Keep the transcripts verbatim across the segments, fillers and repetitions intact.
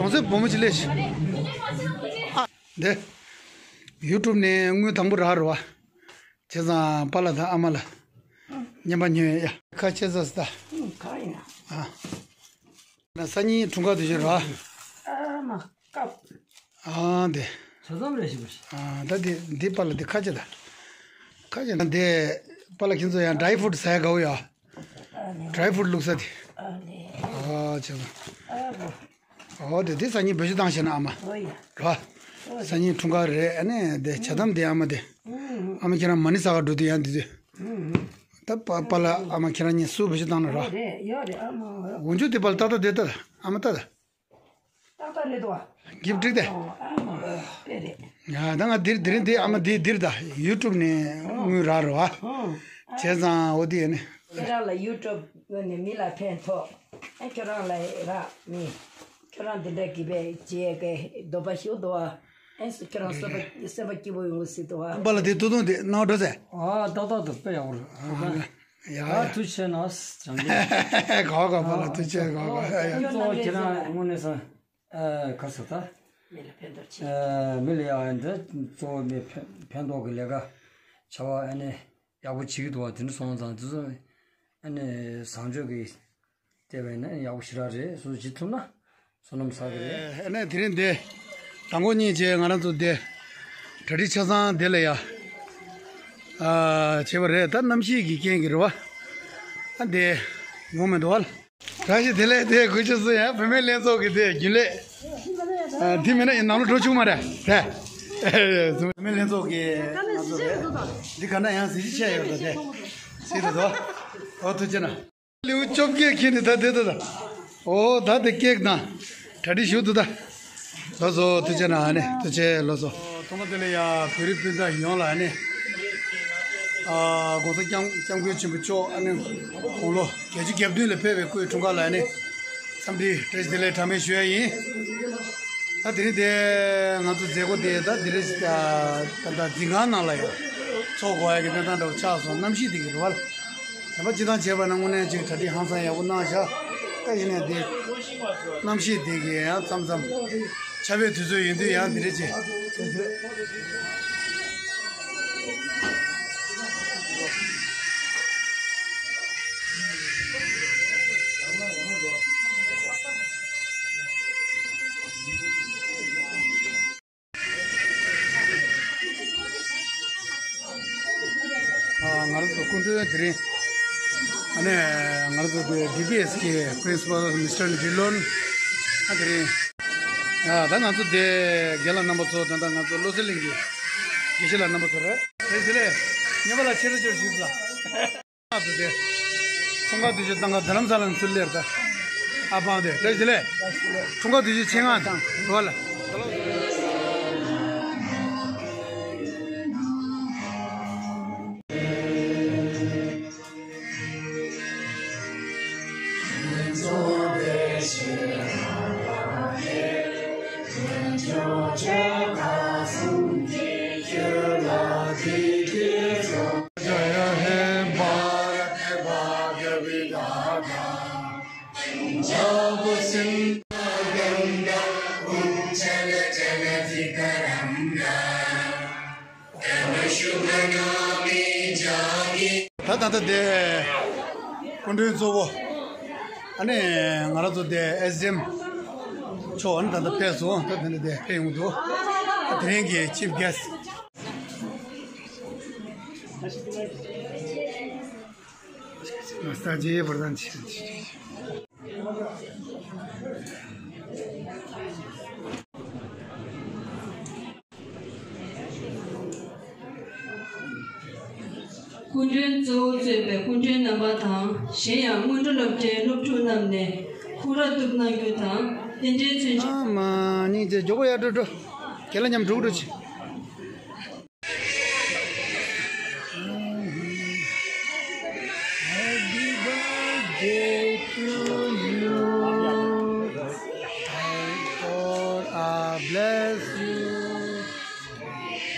གྲོང་གསེབ་བུ་མོ་ཅིག་སླེབས་ཤིག་ཨ། འདི། ཡུ་ཊུབ་ནས་དངུལ་དང་པོ་རག་རེད་བ། བྱས་ཙང་པཱ་ལགས་དང་ཨ་མ་ལགས། བརྙན་པར་ཉོས་ཡ། ཁ་ཆེ་ས་སི་ད། ཁ་ཡིན་ན། ཨ། ན་སང་ཉིན་འཁྲུངས་སྐར་དུས་ཆེན་རེད་བ། ཨ་མ་སྐབས། ཨ་འདི། ཚོ་ཙམ་རེ་ཞིག་བྱས། ཨ་ད་འདི་འདི་པཱ་ལགས་འདི་ཁ་ཆེ་ད། ཁ་ཆེ་ན་འདི། པཱ་ལགས་ཁྱེད་ཚོ་ཡང་ཌ་རའི་ཧྥུ་རུཊ་ཟ་ཡ་དགའ་བོ་ཡ། ཌ་རའི་ཧྥུ་རུཊ་བླུགས་ས་དེ། ཨ་ལེ། ཨ་བྱས་ཙང་། ཨ་བོ། ཨོ་དེ་དེ་སང་ཉིན་བེད་སྤྱོད་བཏང་ཤེས་ན་ཨ་མ། ཨོ་ཡ། ར། ཨོ་སང་ཉིན་འཁྲུངས་སྐར་རེད། ཨ་ནི་དེ་ཇ་དམ་དེ་ཨ་མ་དེ། ཨུམ། ཨ་མ་ཁྱེད་རང་མ་ཎི་བསགས་ག་འགྲོ་དུས་ཡང་དེ་དུས། ཨུམ། ད་པ་པཱ་ལགས་ཨ་མ་ཁྱེད་རང་གཉིས་སུ་བེད་སྤྱོད་བཏང་ན་ར། ཨོ་རེད་ཡོད་རེད་ཨ་མ། འོ་འཇུ་དེ་པཱ་ལགས་ཏག་ཏག་དེ་ལྟ་ད་ཨ་མ་ལྟ་ད། ཏག་ཏག་རེད་དོ། གིབ་ཀྲིག་དེ། ཨོ་ཨ་མ་དཔེ་རེད། ཡ་ད་ང་འདིར་འདིར་འདི་ཨ་མ་འདི་འདིར་ད་ཡུ་ཊུབ་ནས་དངུལ་རག་རེད་བ། ཨོ། བྱས་ཙང་འོ་དེ་ཡ་ནི། ཁྱེད་རང་ལ་ཡུ་ཊུབ་ནས་མི་ལ་ཕན་ཐོགས། ཨ་ཁྱོད་རང་ལ་རག་མི། ཁྱོད་རང་འདི་འདྲ་གི་བས་རྗེས་ཀྱི་འདོད་པ་ཞུ་འདུག་ཨ། ཨེ་སུ་ཁྱོད་རང་སེམས་པ་སེམས་པ་སྐྱིད་པོ་ཡོང་སྲིད་འདུག་ཨ། པཱ་ལགས་དེ་ཏོག་ཏོག་འདི་སྣང་བ་འགྲོ་ཟེར། ཨ་ཏག་ཏག་ཏུ་དཔེ་ཡག་པོ་རེད། ཨ་ཡ་ཨ་ཡ། ཐུགས་ཆེ་གནང་། གྲངས་ཀྱི། གོ་གོ་པཱ་ལགས་ཐུགས་ཆེ་གོ་གོ་ཨ་ཡ། གཙོ་བོ་ཁྱེད་རང་དངོས་གནས་སོ། ཨ་ག་ཟེར་ད། མི་ལ་ཕན་ཐོགས་ཆེ། ཨ་མི་ལ་ཡ་འདི་གཙོ་བོ་མི་ཕན་ཕན་ཐོགས་ཀྱི་ལས་ཀ་བྱ་བ་ཨ་ནི་ཡག་པོ་བྱེད་ཀྱི་འདུག་བ། དེ་འདྲ་སོང་ཙང་དེ་ཚོ་ཨ་ནི་བཟང་སྤྱོད་ཀྱི་ལྟེ་བ་ཡིན་ན་ཡག་པོ་ཞེ་དྲག་རེད། སོ་སོ་བྱེད་ཐུབ་ན་བསོད་ནམས་བསགས་ཀྱི་རེད། ཨ་ནི་དེ་རིང་འདི་དང་པོ་ཉིད་བྱས་ང་རང་ཚོ་འདི་གྲ་སྒྲིག་ཆ་ཚང་འདི་ལ་ཡ་ཨ་བྱས་པ་རེད། ད་གནམ་གཤིས་ཀྱི་རྐྱེན་གྱིས་རེད་བ། ཨ་འདི་ཡོང་མི་འདུག་བ། བཀྲ་ཤིས་བདེ་ལེགས། དེ་དགོས་ཆེད་སུ་ཡང་བུད་མེད་ལྷན་ཚོགས་ཀྱི་དེ་རྒྱུན་ལས། ཨ་དེ་མིན་ན་ཡིན་ནང་ལོ་འགྲོ་བཅུག་མ་རེད་དེ། བུད་མེད་ལྷན་ཚོགས་ཀྱི་ང་ཚོ་རེད། འདི་ག་ན་ཡང་གཟི་བརྗིད་ཆེ་ཡོད་ད་དེ། སྲིད་དུ་དོ། ཨོ་ཐུགས་རྗེ་གནང་། ལེའུ་བཅོ་བརྒྱད་ཁྱེར་ནས་ད་དེ་ད་ད། ཨོ་ད་དེ་ཀེག་དང་། གྲ་སྒྲིག་ཞུ་འདུག་ད། ལགས་སོ་ཐུགས་རྗེ་གནང་ཨ་ནི་ཐུགས་རྗེ་ལགས་སོ། ཐོག་མ་དེ་ལ་ཡ་བོད་རིགས་སྤུན་ཟླ་ཡོངས་ལ་ཨ་ནི། ཨ་༸གོང་ས་༸སྐྱབས་༸སྐྱབས་མགོན་ཆེན་པོ་མཆོག་ཨ་ནི་དགུང་ལོ་བརྒྱད་ཅུ་གྱ་བདུན་ལ་ཕེབས་པའི་སྐུའི་འཁྲུངས་སྐར་ལ་ཨ་ནི། འཚམས་འདྲི་བཀྲ་ཤིས་བདེ་ལེགས་གྲངས་མེད་ཞུ་ཡ་ཡིན། ད་དེ་རིང་དེ་ང་ཚོ་མཛད་སྒོ་དེ་ད་དེ་རིང་ད་ད་འཛིན་ཁང་ནང་ལ་ཡང་ཚོགས་དགོས་ཡ་གི་གནས་སྟངས་འདྲ་བོ་ཆགས་སོང་། གནམ་གཤིས་དེ་གི་རེད་བ། དེ་པ་སྤྱི་བཏང་བྱས་པ་ན་དངོས་གནས་ཅིག་གྲ་སྒྲིག་ཧང་སང་ཡག་པོ་གནང་བཞག་ད་ཡིན་ནའི་དེ་གནམ་གཤིས་དེ་གི་ཡང་མཚམས་མཚམས་ཆར་པའི་དུས་ཚོད་ཡིན་དུས་ཡང་དེ་རེད་ཅེ། ང་རང་ཚོ་སྐུ་མགྲོན་དེ་རིང་ཨ་ནི་ང་རང་ཚོ་གི་ཌི་བི་ཨེས་གི་པི་རིན་སི་པལ་མི་སི་ཊར་འབྲི་ལོན་ཨ་དེ་རིང་ད་ང་ཚོ་དེ་རྒན་ལགས་རྣམ་པ་ཚོ་ད་ལྟ་ང་ཚོ་བློ་གསལ་གླིང་གི་དགེ་བཤེས་ལགས་རྣམ་པ་ཚོ་རེད། དེ་དེ་ལས་ཉེ་བ་ལ་ཆེ་རུ་ཆེ་རུ་ཞུས་ལ། ང་ཚོ་དེ་འཁྲུངས་སྐར་དུས་ཆེན་བཏང་ག་རྡ་རམ་ས་ལ་ནས་ཚུར་སླེབས་ད། ཨ་པང་དེ་བཀྲ་ཤིས་བདེ་ལེགས། འཁྲུངས་སྐར་དུས་ཆེན་ཆེད་མངགས་དང་རོ་ལ། जय हे भारत भाग्य विधाता, पंजाब सिंध गंगा उच्छल जल वितरंगा। ད་ད་ལྟ་དེ་སྐུ་མགྲོན་གཙོ་བོ་ཨ་ནི་ང་རང་ཚོ་དེ་ཨེ་སི་ཌི་ཨེམ་མཆོག་ཨ་ནི་ད་ལྟ་ཕེབས་སོང་། ད་དེ་འདྲ་དེ་ཕེབས་ཡོང་འདུག་ད་དེ་རིང་གི་ཆིབ་གེ་སི་ཊི། Massage ये प्रदान སྐུ་མགྲོན་གཙོ་བོ་གཙོས་པའི་སྐུ་མགྲོན་རྣམ་པ་དང་གཞན་ཡང་སྔོན་འགྲོ་སློབ་གྲྭའི་སློབ་ཕྲུག་རྣམས་ནས་ཁོང་ར་གཏུག་གནང་རྒྱུ་དང་རྟེན་འབྲེལ་མཚོན་ཆ། ཨ་མ་སྙིང་རྗེ། མགྱོགས་པོ་ཡར་འགྲོ་འགྲོ། ཁྱེད་ལ་མཉམ་འགྲོ་གི་འགྲོ་ཆེ། Happy birthday to you. May God bless you.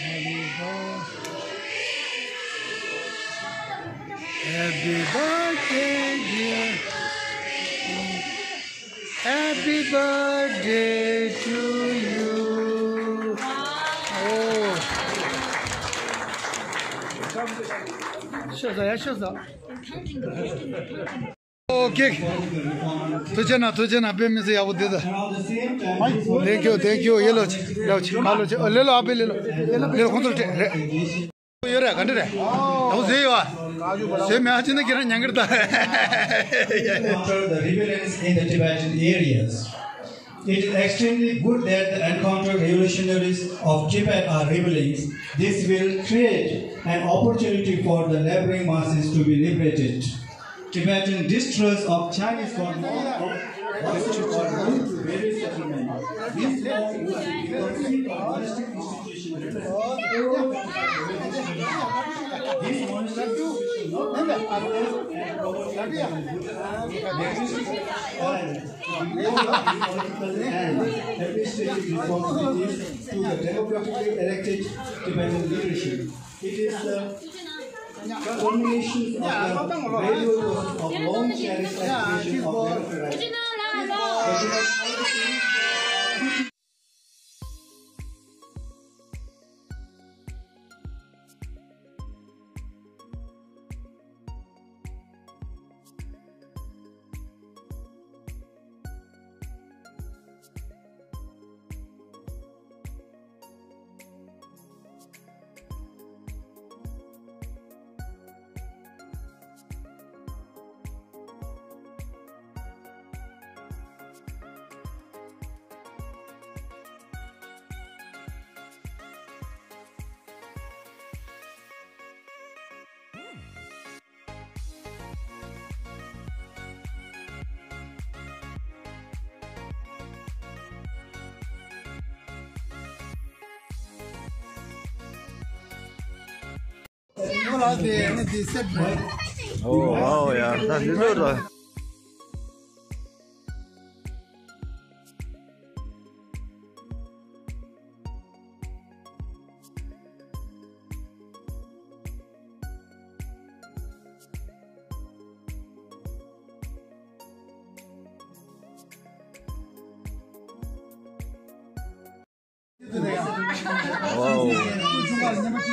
Happy birthday. Happy birthday, dear. Happy birthday to you. ཨོ། ཤོད་ས་ཡ་ཤོད་ས། ཨོ་ཀེ། ཐུགས་རྗེ་གནང་ཐུགས་རྗེ་གནང་དཔེ་མི་སྲིད་ཡག་པོ་འདུག་ད། Thank you thank you ཡེ་ལོ་ཆེ་ལོ་ཆེ་ཁ་ལོ་ཆེ་ཨོ་ལེ་ལོ་ཨ་པེ་ལེ་ལོ་ལེ་ལོ་ཁོང་ཚོར་སྤྲད་རེད། ཡོད་རེད་ག་འདྲ་རེད། ཨོ་ཟེ་ཡོད་ཨ། ཟེ་མེད་ཨ་ཅི་ན་ཁྱེད་རང་ཉན་གི་རེད་ད། After the revelings in the Tibetan areas, it is extremely good that the encounter revolutionaries of Tibet are revelings. This will create an opportunity for the laboring masses to be liberated. Tibetan distrust of Chinese government of Western government to various settlements. This law would be conceived of monastic institutions. This monastic institution not only protect and promote Buddhism, linguistic style, but more of the political and administrative responsibilities to the democratically elected Tibetan leadership. It is the culmination of the gradual process of long cherished aspiration of democracy. Oh wow, yeah, that's good. Wow.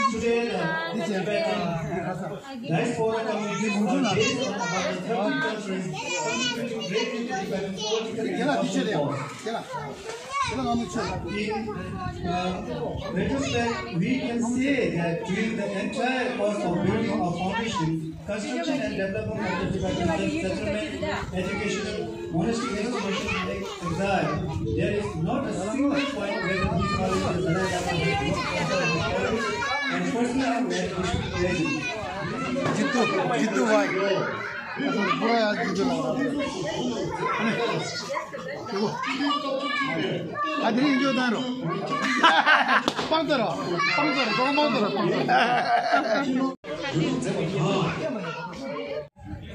Today, uh, Diaspora Committee on Days of Abundance thirteen conference contributed greatly to Tibetan political and cultural cause. In, uh, retrospect, we can say that during the entire course of building our foundation, construction and development of the Tibetan settlement, educational, monastic institutions, and exile, there is not a single point where the Buddhist knowledge of the Dalai Lama has not and personally met Bishop Present. Jittu, Jittu bhai. Bro, yaar, Jittu bhai. ཨ་དེ་རིང་འཇོག་བཏང་རོགས། སྤང་ཚར་རོགས། སྤང་ཚར་རོགས། སྤང་ཚར་རོགས། སྤང་ཚར་རོགས།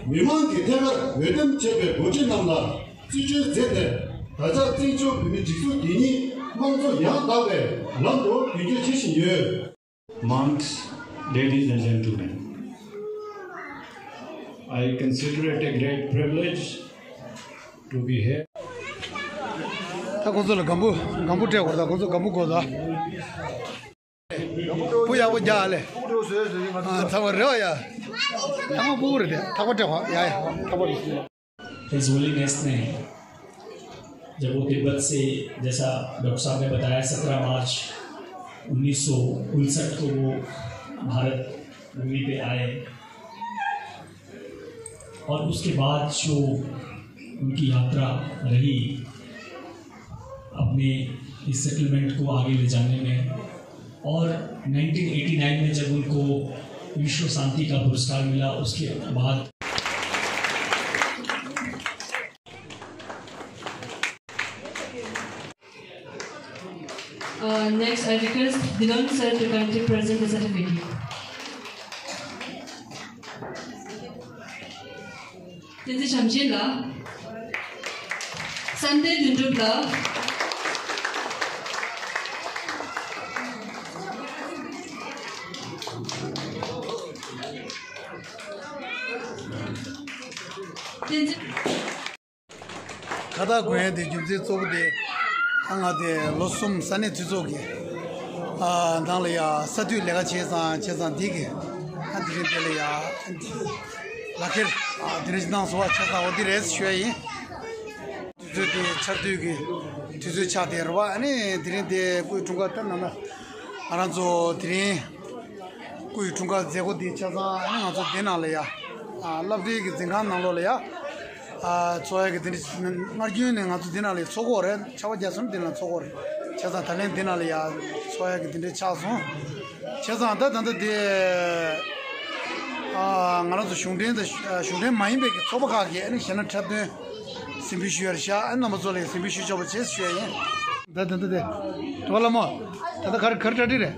མི་མང་གིས་ཐད་ཀར་འོས་འདེམས་བྱས་པའི་འགོ་ཁྲིད་རྣམས་ལ་རྩིས་སྤྲོད་མཛད་དེ། ད་ཆ་བཙན་བྱོལ་བོད་མིའི་སྒྲིག་འཛུགས་འདི་ཉིད་དམངས་གཙོ་ཡང་དག་པའི་ལམ་དུ་དོན་འཁྱོལ་བྱེད་བཞིན་ཡོད། Monks, ladies and gentlemen, I consider it a great privilege to be here. ད་ཁོང་ཚོ་ལ་སྒམ་པོ་སྒམ་པོ་སྤྲད་དགོས། ད་ཁོང་ཚོ་སྒམ་པོ་དགོས་ད། སྤུ་ཡག་པོ་རྒྱག་ཨ་ལེ། ཨ་ཚ་བ་རེད་བ་ཡ། ཐག་པ་སྤུ་གུ་རེད་དེ། ཐག་པ་སྤྲད་དགོས་ཡ་ཡ། ཐག་པ་རེད། His Holiness ने जब वो तिब्बत से, जैसा डॉक्टर साहब ने बताया, सत्रह मार्च उन्नीस सौ उनसठ को वो भारत भूमि पे आए और उसके बाद जो उनकी यात्रा रही अपने इस सेटलमेंट को आगे ले जाने में, और नाइनटीन एटी नाइन में जब उनको विश्व शांति का पुरस्कार मिला, उसके बाद Uh, next, I request Dilon sir to kindly present the certificate. བསྟན་འཛིན་བྱམས་ཆེན་ལགས། བསམ་གཏན་དོན་གྲུབ་ལགས། བསྟན་འཛིན། ཁ་བཏགས་གོན་ཡས་དེ་རྒྱུ་མཚན་གཙོ་བོ་དེ། ཨ་ང་དེ་ལོ་གསུམ་ས་གནས་འཐུས་ཚོགས་ཀྱི་ཨ་ནང་ལ་ཡ་ས་འཐུས་ལས་ཀ་བྱས་ཙང་བྱས་ཙང་འདི་གི་ཨ་དེ་རིང་དེ་ལ་ཡ་ལག་ཁྱེར་ཨ་དེ་རིང་གནང་སོང་བ་བྱས་ཙང་འོ་འདི་རེད་ཞུ་ཡ་ཡིན། དུས་ཚོད་དེ་ཆར་དུས་ཀྱི་དུས་ཚོད་ཆགས་དེ་རེད་བ། ཨ་ནི་དེ་རིང་དེ་སྐུའི་འཁྲུངས་སྐར་ལྟར་ན་ན་ང་རང་ཚོ་དེ་རིང་སྐུའི་འཁྲུངས་སྐར་མཛད་སྒོ་དེ་ཆ་ཚང་ཨ་ནི་ང་ཚོ་དེ་ནང་ལ་ཡ་ཨ་སློབ་གྲྭའི་གི་འཛིན་ཁང་ནང་ལོགས་ལ་ཡ་ཨ་འཚོགས་ཡ་གི་དེ་འདྲ་སྔར་རྒྱུན་ནས་ང་ཚོ་དེ་ནང་ལ་ཡ་འཚོགས་ཀྱི་ཡོད་རེད། ཆར་པ་བརྒྱབ་སོང་དེ་ནང་འཚོགས་ཀྱི་ཡོད་རེད། བྱས་ཙང་ད་ལན་དེ་ནང་ལ་ཡ་འཚོགས་ཡ་གི་དེ་འདྲ་ཆགས་སོང་། བྱས་ཙང་ད་ད་ལྟ་དེ་ཨ་ང་རང་ཚོ་གཞུང་འབྲེལ་དང་གཞུང་འབྲེལ་མ་ཡིན་པའི་གི་ཚོགས་པ་ཁག་གིས་ཨ་ནི་གཞས་སྣ་འཁྲབ་སྟོན་གཟིམ་འབུལ་ཞུ་ཡ་རེད་ཤག་ཨ་ནི་རྣམ་པ་ཚོ་ལ་གཟིམ་འབུལ་ཞུ་ཆོག་པ་བྱེད་ཞུ་ཡ་ཡིན། ད་ད་ད་དེ་གྲོགས་ལ་མོ་ད་ལྟ་ག་རེ་ག་རེ་གྲ་སྒྲིག་རེད།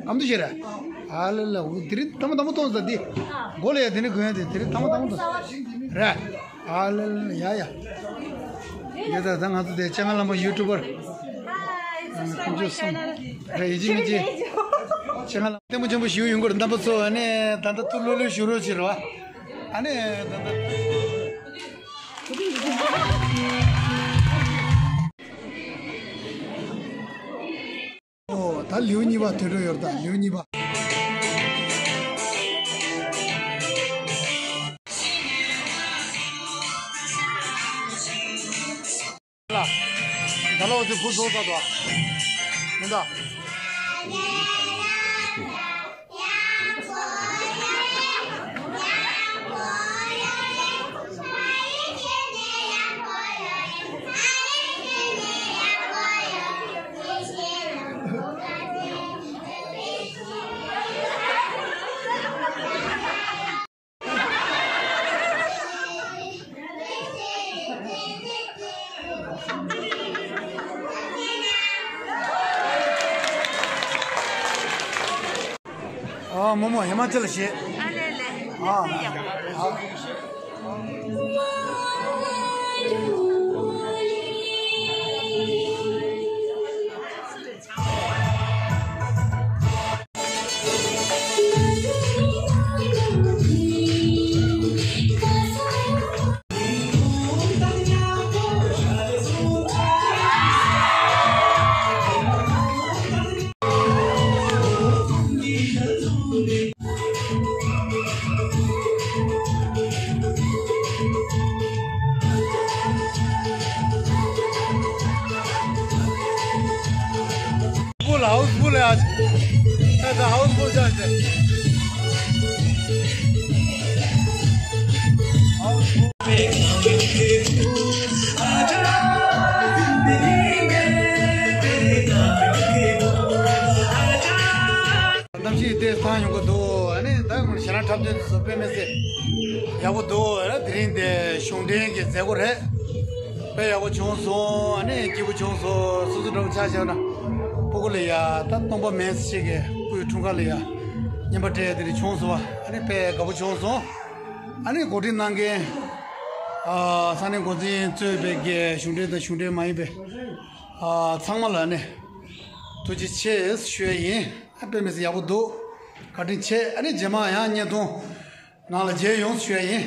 ཨ་མདོ་ཞེ་རེད། ཨ་ལ་ལ་འོ་དེ་རིང་ཐ་མ་ཐ་མ་གཏོང་ས་འདི། མགོ་ལ་ཡ་དེ་ནི་གོན་ཡ་དེ་དེ་རིང་ཐ་མ་ཐ་མ་གཏོང་ས་རེད། ཨ་ལ་ལ་ཡ་ཡ། ཡ་ད་ད་ང་ཚོ་དེ་སྤྱན་སྔ་ལམ་པ་ཡུ་ཊུབ་པར། ཁོང་ཚོ་གསུམ་རེད་ཡིན་གཅིག་མིན་གཅིག་སྤྱན་སྔ་ལམ་ལྟད་མོ་ཆེན་པོ་ཞིག་ཡོང་གི་རེད། རྣམ་པ་ཚོ་ཨ་ནི་ད་ལྟ་ཐུགས་ལྷོད་ལྷོད་བཞུགས་རོགས་བྱེད་རོགས། ཨ་ནི་ད་ལྟ། ཨོ། ད་ལེའུ་གཉིས་པ་དུད་འགྲོ་ཡོད་ད། ལེའུ་གཉིས་པ། ལ། ད་ལོ་དེ་བུ་བཟོ་ས་དོ། མི་འདའ། ཨ་མོ་མོ་ཧི་མ་ཅལ་ཞེས། ཨ་ལེ་ལེ། ཨ་ཨ། Full, house full है आज। ऐसा house full जाते। གནམ་གཤིས་དེ་ཐང་ཡོང་གི་འདུག་ཨ་ནི་ད་ངོ་ཞེ་དྲག་འཁྲབ་སྟོན་དེ་ཚོ་དཔེ་མི་སྲིད་ཡག་པོ་འདུག་ཨ་ནི་དེ་རིང་དེ་གཞུང་འབྲེལ་གྱི་མཛད་སྒོ་རེད། དཔེ་ཡག་པོ་བྱུང་སོང་། ཨ་ནི་སྐྱིད་པོ་བྱུང་སོང་། སོ་སོ་འདྲ་པོ་ཆ་བཞག་ན་སྤུ་གུ་ལ་ཡ་ད་སྟོང་པ་མེད་ཅིག་གི་སྤུ་གུའི་འཁྲུངས་སྐར་ལ་ཡ་བརྙན་པར་སྤྲད་དེ་རིང་བྱུང་སོང་བ། ཨ་ནི་དཔེ་དགའ་པོ་བྱུང་སོང་། ཨ་ནི་གོ་སྒྲིག་གནང་མཁན་ཨ་ས་གནས་འགོ་འཛིན་གཙོས་པའི་གི་གཞུང་འབྲེལ་དང་གཞུང་འབྲེལ་མ་ཡིན་པའི་ཨ་ཚང་མ་ལ་ནི་ཐུགས་རྗེ་ཆེ་ཞུ་ཡ་ཡིན། ཨ་དཔེ་མི་སྲིད་ཡག་པོ་འདུག་བཀའ་དྲིན་ཆེ། ཨ་ནི་རྗེས་མ་ཡང་བརྙན་ཐུང་ནང་ལ་མཇལ་ཡོང་ཞུ་ཡ་ཡིན།